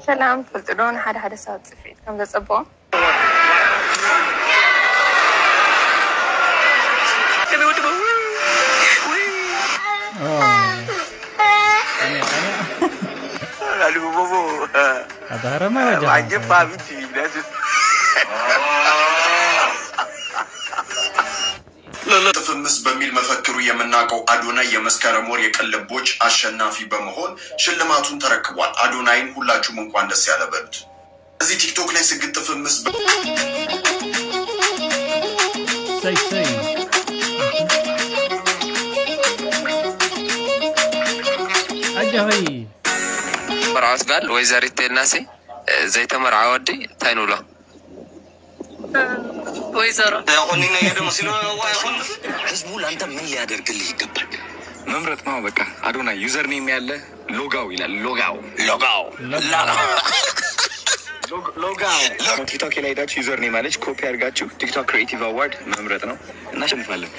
ሰላም ትፈልጡ ዶ ንሓደ ሓደ ሰባት ፅፍዒት ከም ዘፀብቖም? ፍምስ በሚል መፈክሩ የምናውቀው አዶናይ የመስከረም ወር የቅልቦች አሸናፊ በመሆን ሽልማቱን ተረክቧል። አዶናይን ሁላችሁም እንኳን ደስ ያለ በሉት። እዚህ ቲክቶክ ላይ ስግጥ ፍምስ ሰይ ሰይ ኣጃኸይ። መርዓት ጋል ወይዘሪት ቴልናሲ ዘይተመርዓ ወዲ እንታይ ንብሎ? ወይዘሮ። ህዝቡ ለአንተ ምን ሊያደርግልህ ይገባል? መምረጥ ነው በቃ። አዶናይ ዩዘር ኔም ያለ ሎጋው ይላል። ሎጋው ሎጋው ሎጋው ቲክቶክ ላይ ሄዳችሁ ዩዘር ኔም አለች፣ ኮፒ አድርጋችሁ ቲክቶክ ክሪኤቲቭ አዋርድ መምረጥ ነው። እናሸንፋለን።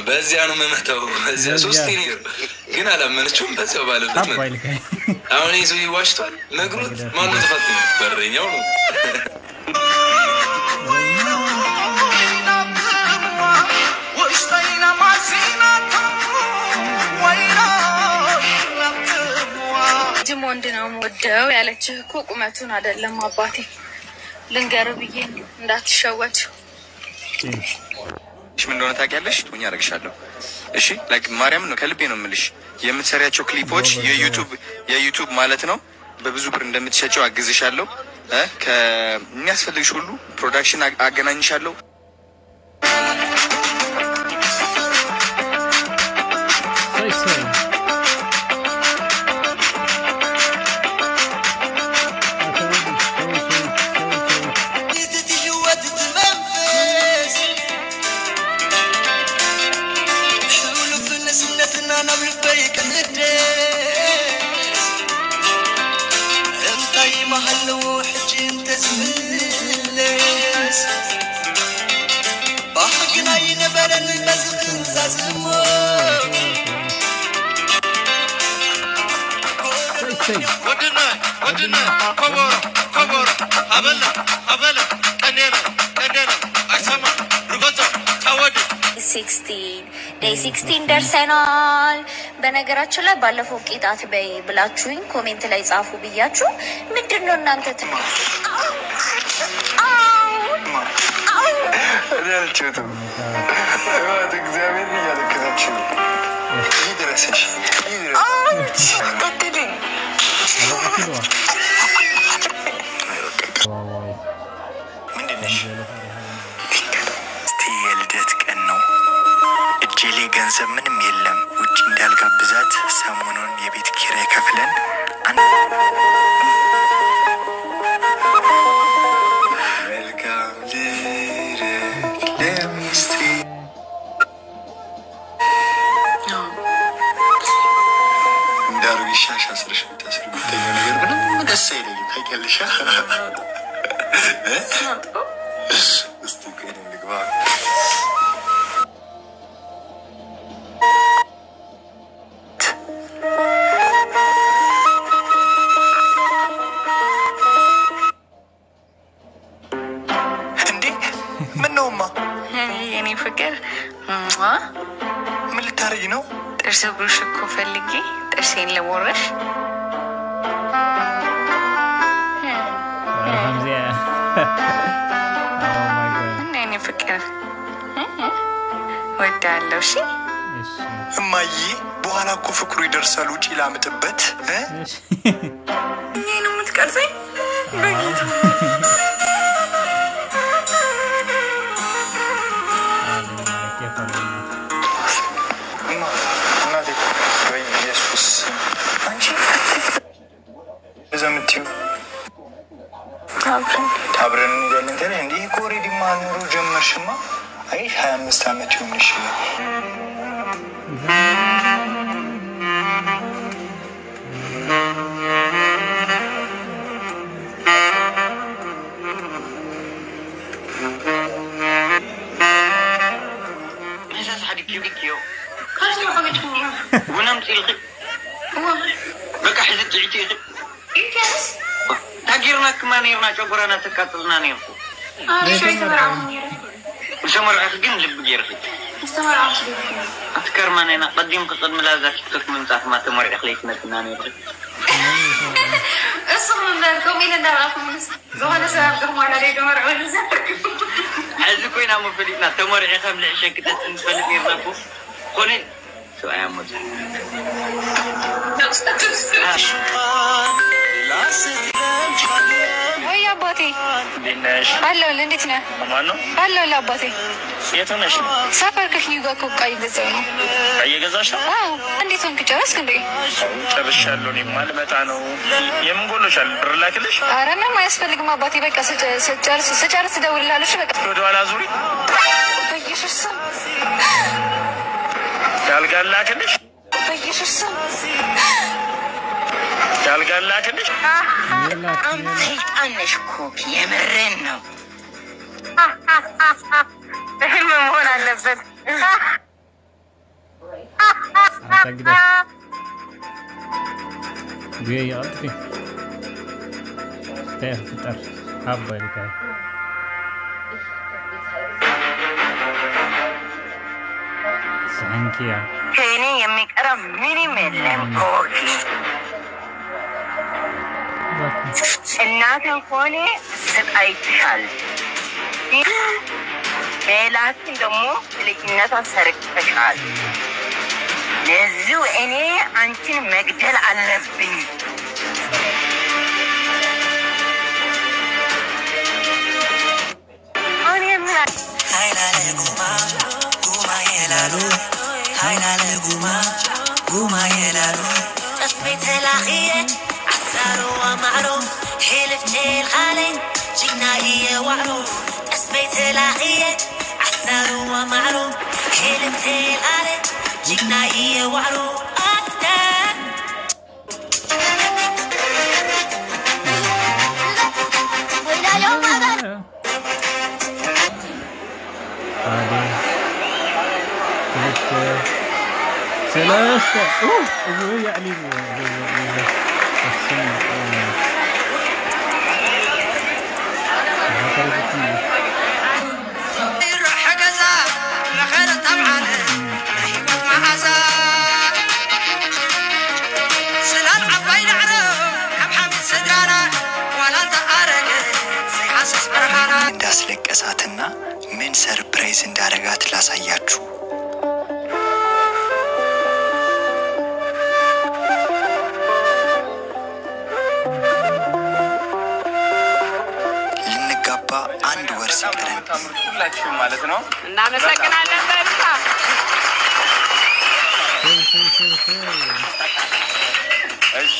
በዚያ ነው የምመታው። በዚያ ሶስቴ ነው ግን አላመነችውም። በዚያው ባለበት መጣ። ኣባይ ልካይ። አሁን ይህ ሰውዬ ዋሽቷል። ነግሮት ማነው ጥፋተኛ? በረኛው ነው። ጅም ወንድ ነው የምወደው ያለችህ እኮ ቁመቱን አይደለም አባቴ። ልንገርህ ብዬ እንዳትሸወድ። ምን እንደሆነ ታውቂያለሽ? ቶኛ አደርግሻለሁ። እሺ ላይክ ማርያም ነው ከልቤ ነው የምልሽ። የምትሰሪያቸው ክሊፖች የዩቱብ ማለት ነው በብዙ ብር እንደምትሸጨው አግዝሻለሁ። ከሚያስፈልግሽ ሁሉ ፕሮዳክሽን አገናኝሻለሁ። ሰይ ሰይ ሰይ ሰይ። 16 day 16 ደርሰናል። በነገራችን ላይ ባለፈው ቂጣት በይ ብላችሁኝ comment ላይ ጻፉ ብያችሁ ምንድን ነው እናንተ እኔ አልችልም። እግዚአብሔር እያለቀሰች ነው። ይድረስሽ ይድረስ። ምንድን ነሽ? እስቲ የልደት ቀን ነው። እጄ ላይ ገንዘብ ምንም የለም። ውጭ እንዳልጋብዛት ሰሞኑን የቤት ኪራይ ከፍለን መልካም ልደት ለሚስቴ። እንዳርግ ሻሽ አስረሽ የምታስሪ ጉዳዩ ነገር ምንም ደስ አይለኝም። ታውቂያለሽ። እ? እስቲ ቆይ እኔም ልግባ። እንዴ ምን ነውማ? የኔ ፍቅር። ምን ልታረጊ ነው? ጥርስ ብሩሽ እኮ ፈልጌ ጥርሴን ልቦርሽ። ከምዚኣ oh my God. እና የኔ ፍቅር ወዳለው እሺ። እሺ። እማዬ በኋላ እኮ ፍቅሩ ይደርሳል። ውጪ ላምጥበት እ? እሺ። ይህ ነው የምትቀርጸኝ በጌታ። ኬፍ ኣለና። እማ እናቴ በኢየሱስ ስም አንቺ እዛ የምትይው አብረን አብረን እንሄዳለን ትላለች። እንዲህ እኮ already ማ ኑሮ ጀመርሽማ። አይ 25 ዓመት ይሆንሽ። ገርና ከማኔርና ጨጉራና ተቃጥልና ነው سمر عقدين لب جيرخي مستمر عقدين أذكر ما أنا قديم قدم لا ذاك تك من ساعة ما تمر عقليت مثلا أنا أصلا من بالكم إلى داركم زمان سبب على لي تمر عقلي عزكم أنا مفلتنا تمر عقم العشاء كده تنفلت يرنكو خوني شو أيام مزح ወይ አባቴ አለሁልህ። እንዴት ነህ? አለሁልህ አባቴ። የት ሆነሽ ነው? ሰፈር ከኪዩ ጋር እኮ ዕቃ እየገዛሁ ነው። ዕቃ እየገዛሽ ነው? አዎ። እንዴት ሆንክ? ጨረስክ እንዴ? ጨርሻለሁ። እኔማ ልመጣ ነው። የምን ጎሎሻል? ብር ላክልሽ? ኧረ ምንም አያስፈልግም አባቴ። በቃ ስጨርስ እደውልልሃለሁ። እሺ በቃ ወደኋላ ዙሪ። በኢየሱስ ስም ያልጋ ላክልሽ? በኢየሱስ ስም ያልጋ ላክልሽ? በጣም ሰይጣን ነሽ እኮ የምሬን ነው። ህልም መሆን አለበት። ከእኔ የሚቀረ ምንም የለም ኮኪ እናትን ሆኔ ስቃይቻል ሜላትን ደግሞ ልጅነቷ ሰርቀሻል። ለዚሁ እኔ አንቺን መግደል አለብኝ። እንዳስለቀሳትና ምን surprise እንዳረጋት ላሳያችሁ። ልንጋባ አንድ ወር ሲቀረን ሁላችሁም ማለት ነው። እናመሰግናለን። በርታ። እሺ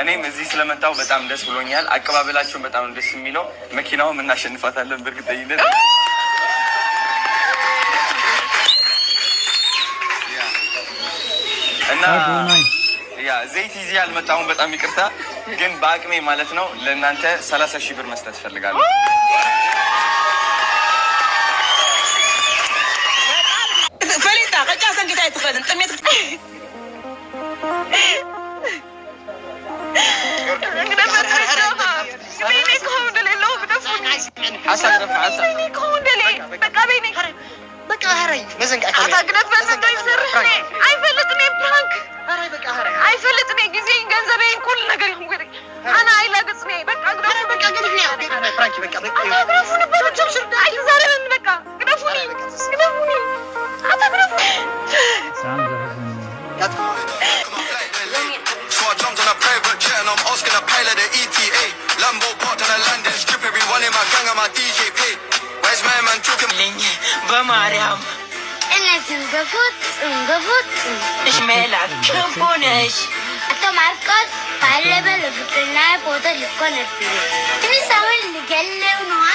እኔም እዚህ ስለመጣሁ በጣም ደስ ብሎኛል። አቀባበላቸውን በጣም ደስ የሚለው መኪናውም እናሸንፋታለን በእርግጠኝነት። እና ያ ዘይት ይዤ አልመጣሁም፣ በጣም ይቅርታ። ግን በአቅሜ ማለት ነው ለእናንተ 30 ሺህ ብር መስጠት እፈልጋለሁ። ፈሊጣ ቀጫ ሰንጊታ አይትኸድን ጥሜት So I jumped on a private jet and I'm asking a pilot the ETA. Lambo parked on a landing strip, everyone in my gang and my DJ paid. Where's my man talking? በማርያም እነዚህም በፍጹም በፍጹም እሽ ሜላት ክፉ ነሽ። አቶ ማርቆስ ባለበ ለፍቅርና ቦታ ልኮ ነበር። ትንሽ ሰውን ልገለው ነዋ።